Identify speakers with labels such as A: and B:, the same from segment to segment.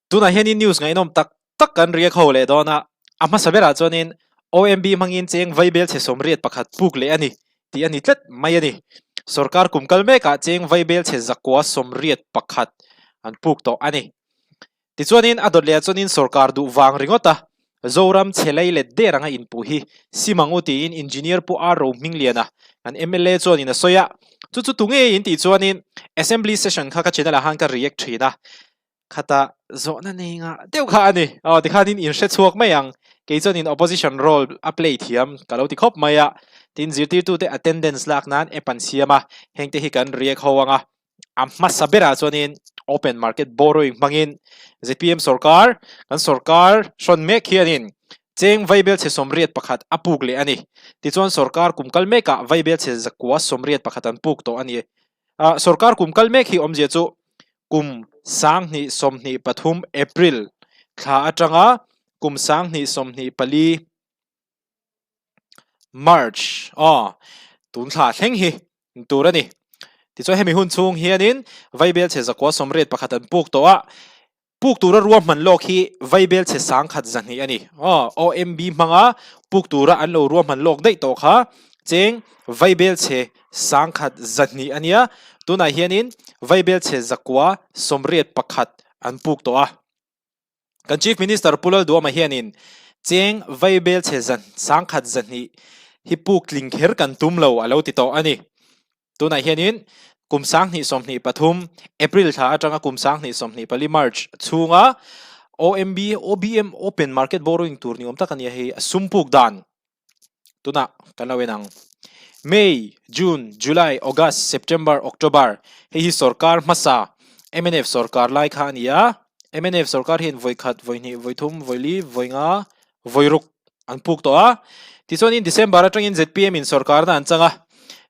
A: Tunah hianin news ngaihnawm tak tak kan react ho leh dawn a, a hmasa berah chuanin OMB hmangin cheng vaibel chhe 81 puk leh a ni tih a ni tlat mai a ni. Sorkar kum kal mekah cheng vaibel chhe 181 an puk tawh a ni. Tichuanin a dawt lehah chuanin sorkar duh vang ringawt a, Zoram chhe lei let der anga inpuh hi sim ang u tiin Engineer Pu R Rohmingliana kan mla chuanin a sawi a, chu chu tunge in tih chuanin Assembly session kha ka channel ah khan ka react thin a, Khata zawhna nei ngah deuh kha a ni. Aw tikhanin in hre chhuak mai ang. Kei chuanin opposition role a play thiam ka lo ti khawp mai a. Tin zirtirtute attendance lak nan app an siam a, hengte hi kan react ho ang a. A hmasa berah chuanin open market borrowing hmangin zpm sorkar, kan sorkar hrawn mek hianin cheng vaibel chhe 81 a puk leh a ni. Tichuan sorkar kum kal mekah vaibel chhe 181 an puk tawh a ni. Sorkar kum kal mek hi awmzia chu kum 2023 April thla atanga kum 2024 March aw tun thla thleng hi tur a ni. Tichuan hemi hun chhung hianin vaibel chhe 181 an puk tawh a, Puk tura ruahman lawk hi vaibel chhe 1200 a ni. Aw, OMB hmanga puk tura an lo ruahman lawk daih tawh kha cheng vaibel chhe 1200 a nia. Tunah hianin vaibel chhe 181 an puk tawh a. Kan Chief Minister Pu Lalduama hianin cheng vaibel chhe 1200 hi puk tling kher kan tum lo a lo ti tawh a ni. Tunah hianin kum 2023 April thla atanga kum 2024 March chhunga OMB, OBM, Open Market Borrowing tur ni awm tak a ni a hei a sum puk dan tunah kan lo en ang. May, June, July, August, September, October hei hi sorkar hmasa mnf sorkar lai kha a ni a, mnf sorkar hian vawi khat, vawi hnih, vawi thum, vawi li, vawi nga, vawi ruk an puk tawh a. Tichuanin December atangin zpm in sorkarna an chang a,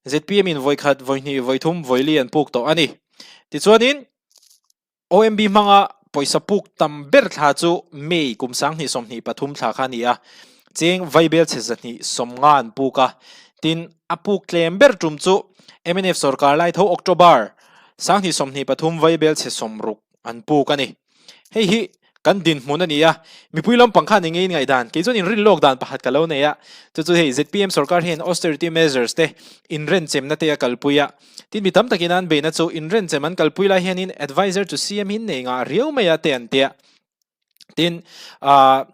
A: zpm in vawi khat, vawi hnih, vawi thum, vawi li an puk tawh a ni. Tichuanin OMB hmanga pawisa puk tam ber thla chu May kum 2023 thla kha a ni a, cheng vaibel chhe 250 an puk a. Tin, a puk tlem ber tum chu mnf sorkar lai tho October 2023 vaibel chhe 60 an puk a ni. Hei hi kan dinhmun a ni a, mipui lampang khan eng nge in ngaihdan? Kei chuan inrin lawk dan pakhat ka lo nei a, chu chu hei zpm sorkar hian austerity measures te inrenchemna te a kalpui a, tin mi tam takin an beihna chu inrenchem an kalpui lai hianin adviser chu CM hi nei ngah riau mai a te an tia. Tin, ah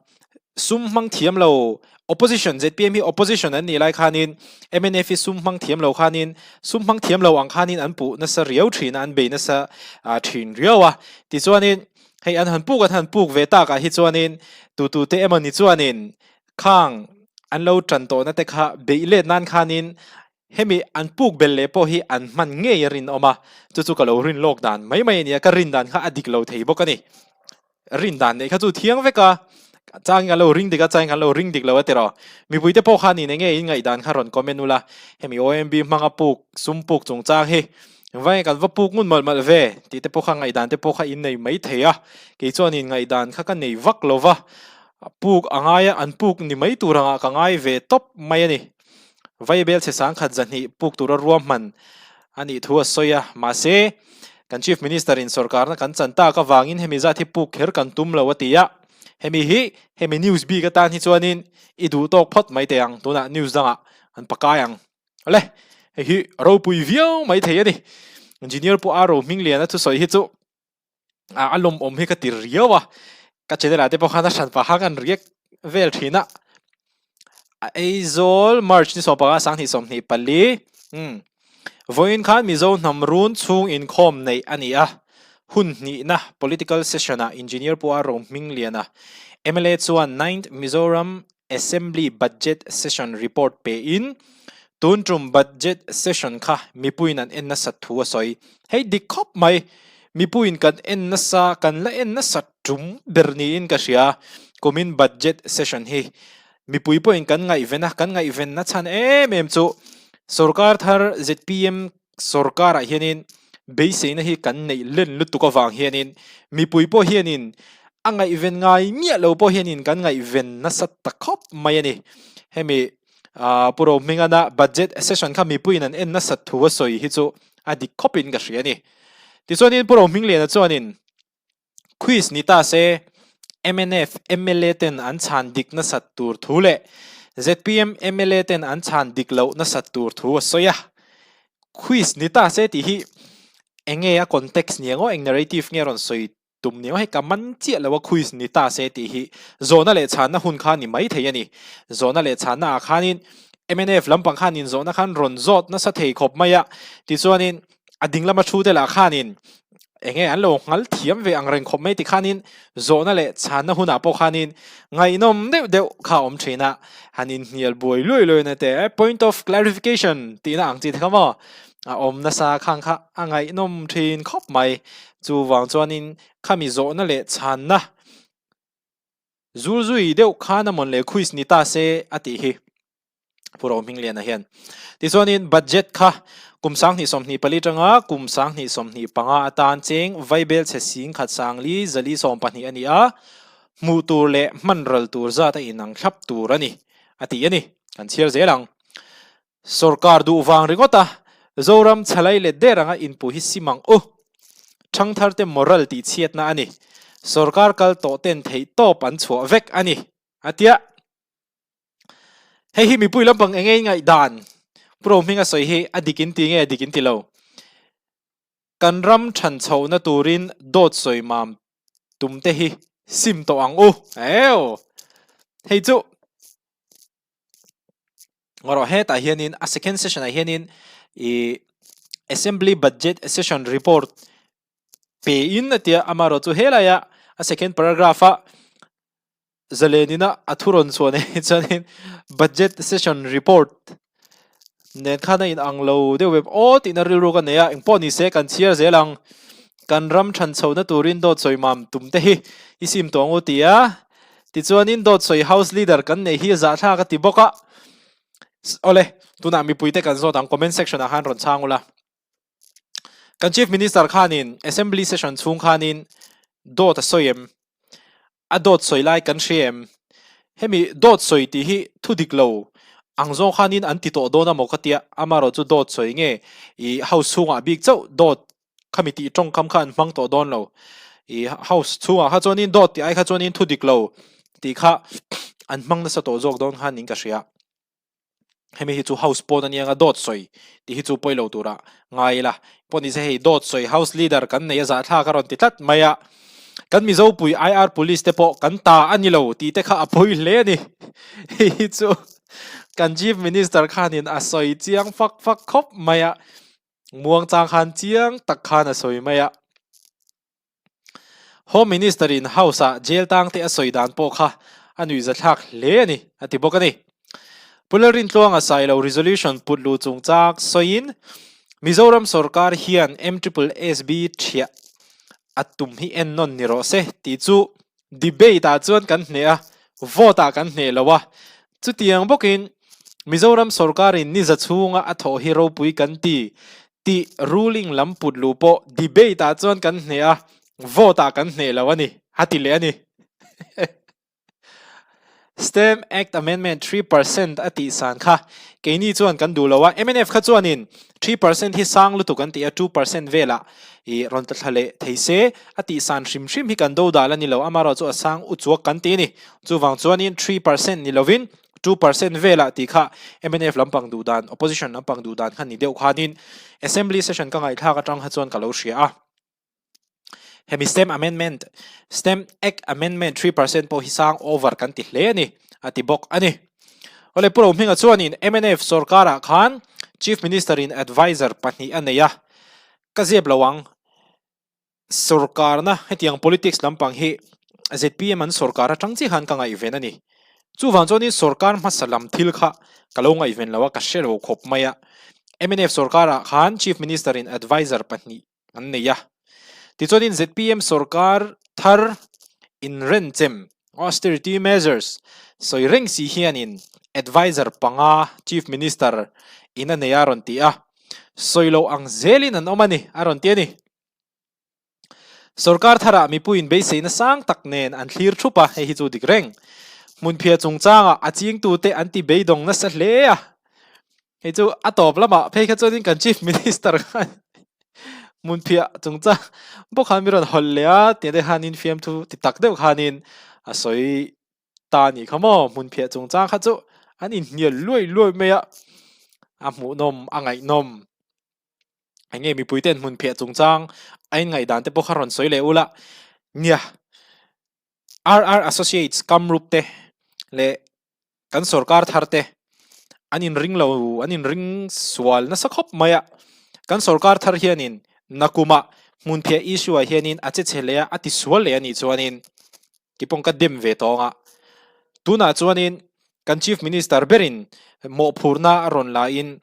A: sum hmang thiam lo opposition zpm hi opposition an nih lai khanin mnf hi sum hmang thiam lo khanin sum hmang thiam lo ang khanin an puh nasa riau thin a an bei nasa thin riau a tichuanin hei an han puk an han puk ve takah hi chuanin tu tu te emaw ni chuanin khang an lo tan tawhna te kha beih let nan khanin hemi an puk bel leh pawh hi an hman ngei a rinawm a chu chu ka lo rin lawk dan mai mai a nia ka rin dan kha a dik lo thei bawk a ni. Rin dan neih kha chu thiang vek a, changin kan lo ring dik a, changin kan lo ring dik lo a tiraw. Mipuite pawh khan in enge in ngaihdan kha rawn comment ula, hemi OMB hmanga puk, sum puk chungchang hi engvangin kan va puk ngun malh malh ve tih te pawh kha ngaihdan te pawh kha in nei mai thei a, kei chuan in ngaihdan kha ka nei vak lo va, puk a ngai a, an puk ni mai tur angah ka ngai ve tawp mai a ni. Vaibel chhe 1200 puk tura ruahman a nih thu a sawi a, mahse, kan Chief Minister in sorkarna kan chan tak avangin hemi zat hi puk kher kan tum lo a ti a, hemi hi hemi news bik atan hi chuanin i duh tawk phawt mai teh ang, tunah news dangah an pakai ang. Awle, hei hi ropui viau mai thei a ni. Engineer Pu Aro Hmingliana thusawi hi chu a lawmawm hi ka ti riau a, ka channel ah te pawh khan a hran pah khan kan react vel thin a, Aizawl March ni 15 2024 umm vawiin khan Mizo hnam run chhung inkhawm neih a ni a, hun hnihna political session ah Engineer Pu Aro Hmingliana mla chuan Ninth Mizoram Assembly Budget Session report pein, tun tum Budget Session kha mipuiin an en nasat thu a sawi. Hei dik khawp mai, mipuiin kan en nasa, kan la en nasat tum ber niin ka hria. Kumin Budget Session hi mipui pawhin kan ngaihven a, kan ngaihven na chhan em em chu sorkar thar zpm Sorkarah hianin beiseina hi kan neih len lutuk avang hianin mipui pawh hianin a ngaihven ngai miah lo pawh hianin kan ngaihven nasa ta khawp mai a ni. Hemi Pu Rohmingana budget session kha mipuiin an en nasat thu a sawi hi chu a dik khawpin ka hria a ni. Tichuanin Pu Rohmingliana chuanin. Quiz ni ta se, mnf mla ten an chhan dik nasat tur thu leh zpm mla ten an chhan dik loh nasat tur thu a sawi a. Quiz ni ta se tih hi enge a context ni ang aw, eng narrative nge a rawn sawi tum ni ang aw, hei ka man chiah lo a quiz ni ta se tih hi zawhna leh chhanna hun kha ni mai thei a ni. Zawhna leh chhanna ah khanin mnf lampang khanin zawhna khan rawn zawt nasa thei khawp mai a, tichuanin a ding lama thu te lah khanin enge an lo nghal thiam ve ang reng khawp mai ti khanin zawhna leh chhanna hunah pawh khanin ngaihnawm deuh deuh kha a awm thin a, han inhnial buai luai luai na te point of clarification tihna ang chi te kha maw a awm nasa khang kha a ngaihnawm thin khawp mai chuvang chuanin khami zawhna leh chhanna Zulzui deuh khan a mawn leh quiz ni ta se a tih hi Pu Rohmingliana hian. Tichuanin budget kha kum 2024 tanga kum 2025 atan cheng vaibel chhe sing khat sangli zali 12 a ni a, hmuh tur leh hman ral tur zat a inang thlap tur a ni a ti a ni. Kan chhiar zel ang. Sorkar duh vang ringawt a, Zoram chhalai let der anga inpu hi sim ang u. Thangtharte moral tih chhiatna a ni. Sorkar kal tawh ten theih tawp an chhuah vek a ni, a tia. Hei hi mipui lampang eng nge ngaihdan Pu Rohminga sawi hi a dik in ti nge a dik in ti lo. Kan ram than chhohna turin dawt sawi mam tum te hi sim tawh ang u. Eww. Hei chu. Ngarawh hetah hianin a second session ah hianin ih assembly budget session report pe in a tia amaherawh chu helaiah a second paragraph a zalen ina a thu rawn chhuah nei hi chuanin budget session report nen khan a inang lo deuh em aw tihna rilru ka nei a engpawh ni se kan chhiar zel ang kan ram than chhohna turin dawt sawi mam tum te hi i sim tawh ang u ti a. Tichuanin dawt sawi house leader kan neih hi zahthlak a ti bawk a. Awle, tunah mipuite kan zawt ang comment section ah khan rawn chhang ula. Kan chief minister khanin assembly session chhung khanin dawt a sawi em? A dawt sawi lai kan hria em? Hemi dawt sawi tih hi thu dik lo ang zawng khanin an ti tawh dawn amaw ka tia, amaherawh chu dawt sawi nge i house chhungah bik chauh dawt khami tih tawngkam kha an hmang tawh dawn lo. I house chhungah kha chuanin dawt tih ai kha chuanin thu dik lo tih kha an hmang nasa tawh zawk dawn khan in ka hria. Hemi hi chu house pawn ania nga dawt sawi tih hi chu pawi lo tura ngai ila. Pawh nise hei dawt sawi house leader kan nei a zahthlak a rawn ti tlat mai a. Kan Mizopui IR police te pawh kan ta a ni lo tih te kha a pawi hle a ni. Hei hi chu kan chief minister khanin a sawi chiang fak fak khawp mai a. Muang chang khan chiang tak khan a sawi mai a. Home Minister in House ah jail tang te a sawi dan pawh kha a nuihzathlak hle a ni, a ti bawk a ni. Pu Lalrintluanga Sailo resolution put luh chungchang sawiin Mizoram sorkar hian MSSB thiah a tum hi ennawn ni rawh se tih chu Debate ah chuan kan hneh a, vote ah kan hneh lo a. Chutiang bawkin Mizoram sorkarin niza chhunga a thawh hi ropui kan ti tih ruling lam put luh pawh debate ah chuan kan hneh a, vote ah kan hneh lo a ni, a ti leh a ni. Stamp Act Amendment 3% a tih san kha keini chuan kan duh lo a, mnf kha chuanin 3% hi sang lutuk an ti a, 2% velah i rawn tla thla leh thei se a tih san hrim hrim hi kan do dal a ni lo, amaherawh chu a sang uchuak kan ti a ni. Chuvang chuanin 3% ni lovin 2% velah tih kha mnf lampang duh dan, opposition lampang duh dan kha ni deuh khanin Assembly session ka ngaihthlak atang kha chuan ka lo hria a. Hemi Stamp Amendment, Stamp Act Amendment 3% pawh hi sang over kan ti hle a ni, a ti bawk a ni. Awle Pu Rohminga chuanin mnf sorkarah khan Chief Minister in Adviser pahnih a nei a, ka zep lo ang. Sorkarna hetiang politics lampang hi zpm an sorkar atang chiah khan ka ngaihven a ni. Chuvang chuanin sorkar hmasa lam thil kha ka lo ngaihven lo a, ka hre lo khawp mai a. Mnf sorkarah khan Chief Minister in Adviser pahnih an nei a. Tichuanin zpm sorkar thar inrenchem, austerity measures, sawi reng si hianin adviser panga Chief Minister in a nei a rawn ti a, sawi loh ang zelin an awm a ni a rawn ti a ni. Sorkar tharah mipuiin beiseina sang tak nen an thlir thup a, hei hi chu dik reng. Hmunphiah chungchangah a chingtute an ti beidawng nasa hle a. Hei chu a tawp lamah phei kha chuanin kan Chief Minister khan. Hmunphiah chungchang bawk khan mi rawn hawlh leh a, tiang te khanin fiamthu ti tak deuh khanin a sawi ta a nih kha maw? Hmunphiah chungchang kha chu an inhnial luai luai mai a, a hmuhnawm a ngaihnawm. Eng nge mipui ten hmunphiah chungchang a inngaihdan te pawh kha rawn sawi leh ula nia. RR Associates Kamrup te leh kan sorkar thar te an inring lo an inring sual nasa khawp mai a, kan sorkar thar hianin nakumah hmunphiah issue ah hianin a che chhe leh a, a ti sual leh a nih chuanin tipawng ka dem ve tawng a, tunah chuanin kan Chief Minister berin mawhphurhna a rawn la in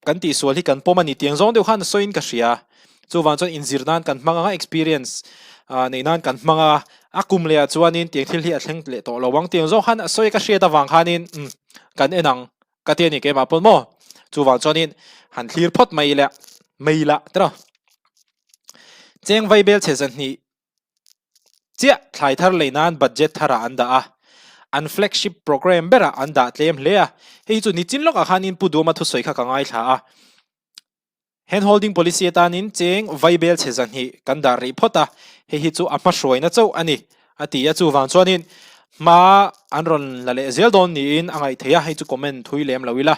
A: Kan tihsual hi kan pawm a ni tiang zawng deuh khan a sawiin ka hria. Chuvang chuan inzir nan kan hmang anga experience neih nan kan hmang a, a kum leh ah chuanin tiang thil hi a thleng leh tawh lo ang tiang zawng khan a sawi ka hriat avang khanin umm kan en ang ka ti a ni keimah pawn maw. Chuvang chuanin han thlir phawt mai ila mai ila tiraw. Cheng vaibel chhe zahnih Chiah thlai thar lei nan budget tharah an dah a, an flagship programme berah an dah tlem hle a, hei chu nichin lawkah khanin Pu Duama thusawi kha ka ngaithla a. Hand holding policy atanin cheng vaibel chhe zahnih kan dah rih phawt a, hei hi chu a hmahruaina chauh a ni, a ti a, chuvang chuanin hma an rawn la leh zel dawn niin a ngaih theih a, hei chu comment thui lem lo ila.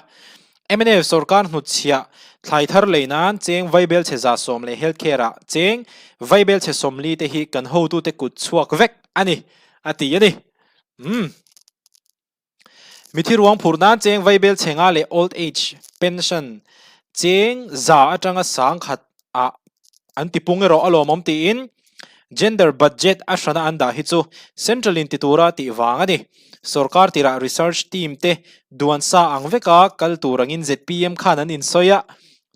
A: Mnf sorkar hnutchhiah thlai thar lei nan cheng vaibelchhe 110 leh health care ah cheng vaibelchhe 40 te hi kan hotute kut chhuak vek a ni, a ti a ni. Umm. Mithi ruang phur nan cheng vaibelchhe nga leh old age pension cheng za atanga 1000 ah an tipung erawh a lawmawm tiin Gender budget a hrana an dah hi chu Central in ti tura tih vang a ni. Sorkar tirah research team te duan sa ang veka kal tur angin zpm khan an insawi a,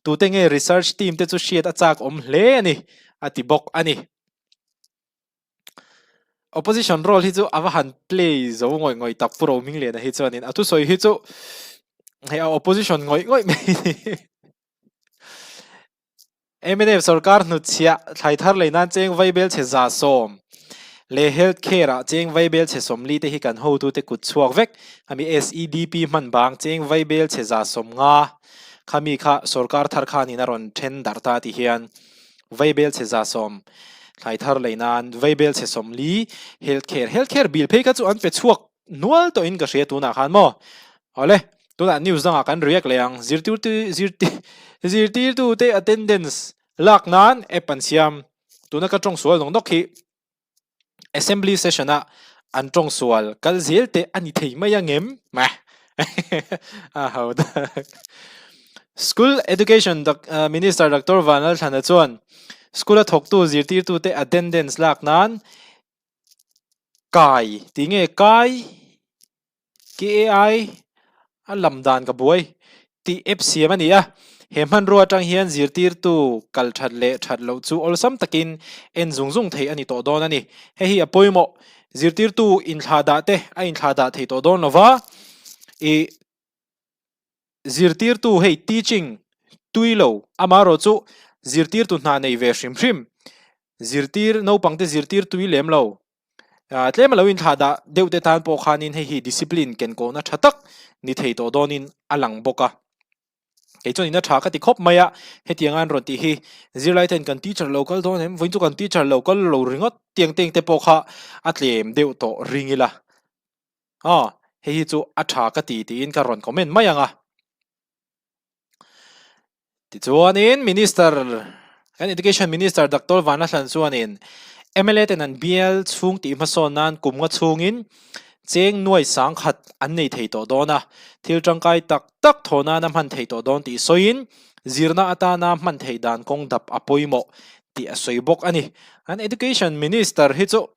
A: tute nge research team te chu hriat a chak awm hle a ni, a ti bawk a ni. Opposition role hi chu a va han play zo ngawih ngawih tak Pu Rohmingliana hi chuanin a thusawi hi chu hei a opposition ngawih ngawih mai a ni. Mnf sorkar hnutchhiah thlai thar lei nan cheng vaibel chhe 110 leh health care ah cheng vaibel chhe 40 te hi kan hotute kut chhuak vek. Khami SEDP hman bang cheng vaibel chhe 50 khami kha sorkar thar khanin a rawn then darh ta ti hian vaibel chhe 110 thlai thar lei nan vaibel chhe 40 health care health care bill phei kha chu an pe chhuak Nual tawhin ka hria tunah khan maw? Awle, tunah news dangah kan react leh ang. Zirtirtu zirtirtute attendance lak nan app an siam. Tuna ka tawng sual nawk nawk hi assembly session a an tawng sual kal zel teh a ni thei mai ang em? A ho tak. School Education Minister Doctor Vanlalthlana chuan school a thawktu zirtirtute attendance lak nan Kai tih nge kai KAI a lam dan ka buai tih app siam a ni a, he hmanrua atang hian zirtirtu kal that leh that loh chu awlsam takin en zung zung theih a ni tawh dawn a ni. Hei hi a pawimawh, zirtirtu inthlah dah te a inthlah dah thei tawh dawn lova, ih Zirtirtu hei teaching tui lo amaherawh chu zirtirtu hna nei ve hrim hrim zirtir naupangte zirtir tui lem lo tlem a lo inthlah dah deuh te tan pawh khanin hei hi discipline kenkawhna tha tak ni thei tawh dawnin a lang bawk a. Kei chuan ina tha ka ti khawp mai a, hetiang an rawn tih hi zirlai ten kan teacher lo kal dawn em vawiin chu kan teacher lo kal lo ringawt tiang teng te pawh kha a tlem deuh tawh ring ila. Aw, hei hi chu a tha ka ti tiin ka rawn comment mai ang a. Tichuanin Minister, kan Education Minister Doctor Vanlahlan chuanin mla ten an bial chhung tih hmasawn nan kum nga chhungin cheng nuai 10,000 an nei thei tawh dawn a, thil tangkai tak tak thaw nana hman thei tawh dawn tih sawiin zirna atana hman theih dan kawng dap a pawimawh tih a sawi bawk a ni. An Education Minister hi chu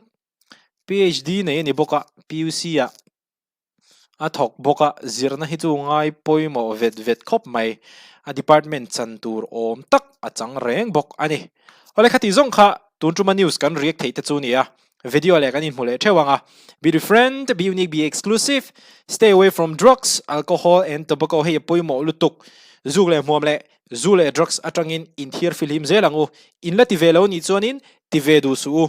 A: PhD nei a ni bawk a, PUC ah a thawk bawk a, zirna hi chu ngai pawimawh vet vet khawp mai, a department chan tur awm tak a chang reng bawk a ni. Awle khati zawng kha tun tuma news kan react theih te chu a ni a, video leh kan inhmu leh theuh ang a, be different, be unique, be exclusive, stay away from drugs, alcohol and tobacco hei a pawimawh lutuk, zuk leh hmuam leh zu leh drugs atangin inthiar fihlim zel ang u, in la ti ve lo nih chuanin ti ve duh suh u.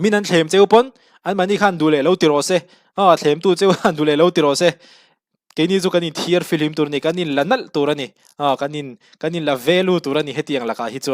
A: Min an thlem cheu pawn an mahni khan duh leh lo ti rawh se, a thlemtu cheu khan duh leh lo ti rawh se. Keini chu kan inthiar fihlim tur a ni, kan inla nalh tur a ni, kan in kan inla value tur a ni hetiang lakah hi chuan.